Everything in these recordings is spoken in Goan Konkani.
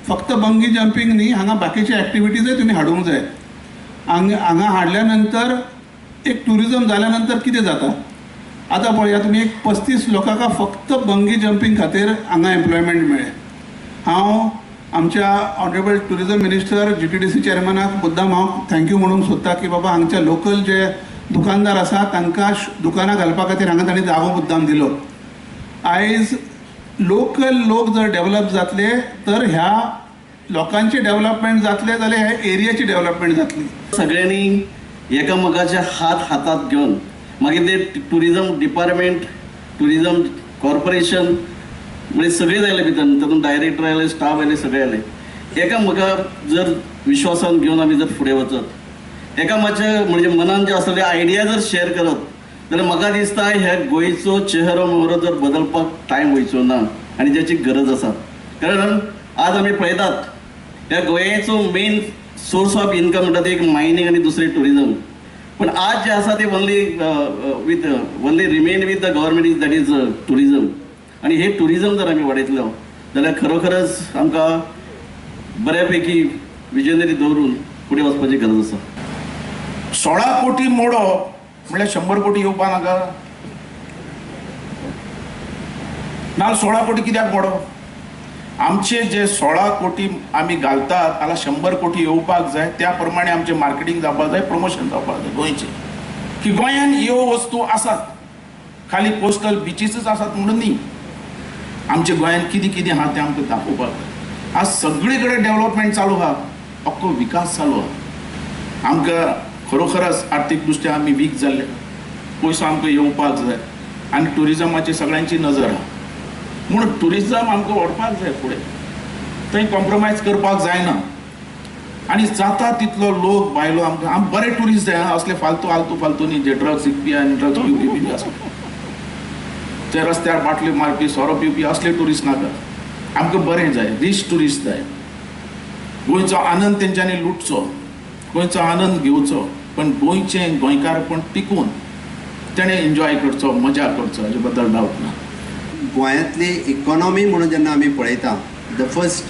फक्त बंगी जंपींग न्ही, हांगा बाकीचे एक्टिविटीजय तुमी हाडूंक जाय. हांगा हांगा हाडल्या नंतर एक ट्युरिजम जाल्या नंतर कितें जाता, आतां पळया तुमी, एक 35 लोकांक फक्त बंगी जंपींग खातीर हांगा एम्प्लॉयमेंट मेळ्ळें. हांव आमच्या ऑनरेबल ट्युरिजम मिनिस्टर, जीटीडीसी चेअरमॅनाक मुद्दाम हांव thank you म्हणूंक सोदता की बाबा, हांगचे लोकल जे दुकानदार आसा, तांकां दुकानां घालपा खातीर हांगा तांणी जागो मुद्दाम दिलो. आयज लोकल लोक जर डेवलप जातले तर ह्या लोकांची डेवलपमेंट जातले जाल्यार ह्या एरियाची डेवलपमेंट जातली. सगळ्यांनी एकामेकाचे हात हातात घेवन, मागीर ते टुरिजम डिपार्टमेंट, टुरिजम कॉर्पोरेशन, म्हणजे सगळे आयले भितर, तातूंत डायरेक्टर आयले, स्टाफ आयले, सगळे आयले. एकामेकाक जर विश्वासान घेवन आमी जर फुडें वचत, एकामेकाच्या म्हणजे मनान जे आसलेले आयडिया जर शेअर करत जाल्यार म्हाका दिसता ह्या गोंयचो चेहरो मोहरो जर बदलपाक टायम वयचो ना आनी ज्याची गरज आसा. कारण आज आमी पळयतात, ह्या गोंयाचो मेन सोर्स ऑफ इन्कम म्हणटा ते एक मायनींग आनी दुसरें टुरिजम. पण आज जे आसा ते only remain with the government is that is tourism. आनी हे टुरिजम जर आमी वाडयतलो जाल्यार खरोखरच आमकां बऱ्यापैकी विजनरी दवरून फुडें वचपाची गरज आसा. 16 कोटी मोडो म्हणल्यार 100 कोटी येवपा नाका ना? 16 कोटी कित्याक मोडो? आमचे जे 16 कोटी आमी घालतात जाल्यार 100 कोटी येवपाक जाय. त्या प्रमाणे आमचें मार्केटींग जावपाक जाय, प्रमोशन जावपाक जाय गोंयचें, की गोंयान ह्यो वस्तू आसात, खाली कोस्टल बिचीसच आसात म्हणून न्ही. आमच्या गोंयान कितें कितें आहा तें आमकां दाखोवपाक जाय. आज सगळे कडेन डेवलपमेंट चालू आहा, अख्खो विकास चालू आहा. आमकां खरोखरच आर्थीक दृश्ट्या आमी वीक जाल्ले, पयसो आमकां येवपाक जाय आनी ट्युरिजमाची सगळ्यांची नजर आहा, म्हूण ट्युरिजम आमकां व्हरपाक जाय फुडें. थंय कॉम्प्रोमायज करपाक जायना आनी जाता तितलो लोक बायलो आमकां आम बरे ट्युरिस्ट जाय आं, असले फालतू आलतू फालतू न्ही, जे ड्रग्स विकपी आनी ड्रग्स पिवपी बी आसा, जे रस्त्यार बाटल्यो मारपी, सोरो पिवपी, असले ट्युरिस्ट नाका आमकां. बरें जाय, रीच ट्युरिस्ट जाय. गोंयचो आनंद तेंच्यांनी लुटचो, गोंयचो आनंद घेवचो, पण गोंयचें गोंयकारपण टिकून तेणें एन्जॉय करचो, मजा करचो, हाजे बद्दल डावट ना. गोंयांतली इकॉनॉमी म्हणून जेन्ना आमी पळयता, the first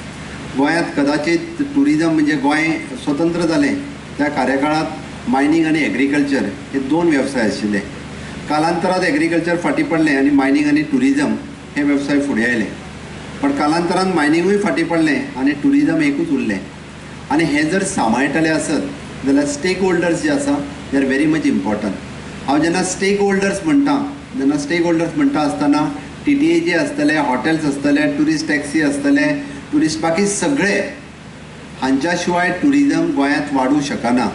गोंयांत कदाचित ट्युरिजम म्हणजे गोंय स्वतंत्र जालें त्या कार्यकाळांत मायनींग आनी एग्रीकल्चर हे दोन वेवसाय आशिल्ले. कालांतरात एग्रीकल्चर फाटीं पडलें आनी मायनींग आनी ट्युरिजम हे वेवसाय फुडें आयले. पण कालांतरान मायनिंगूय फाटीं पडलें आनी ट्युरिजम एकूच उरलें. आनी हें जर सांबाळटले आसत जाल्यार स्टेक होल्डर्स जे आसा, they are very much important. हांव जेन्ना स्टेक होल्डर्स म्हणटा, जेन्ना स्टेक होल्डर्स म्हणटा आसतना टीटीए जे आसतले, हॉटेल्स आसतले, ट्युरिस्ट टॅक्सी आसतले, ट्युरिस्ट बाकी सगळे, हांच्या शिवाय ट्युरिजम गोंयांत वाडूं शकना.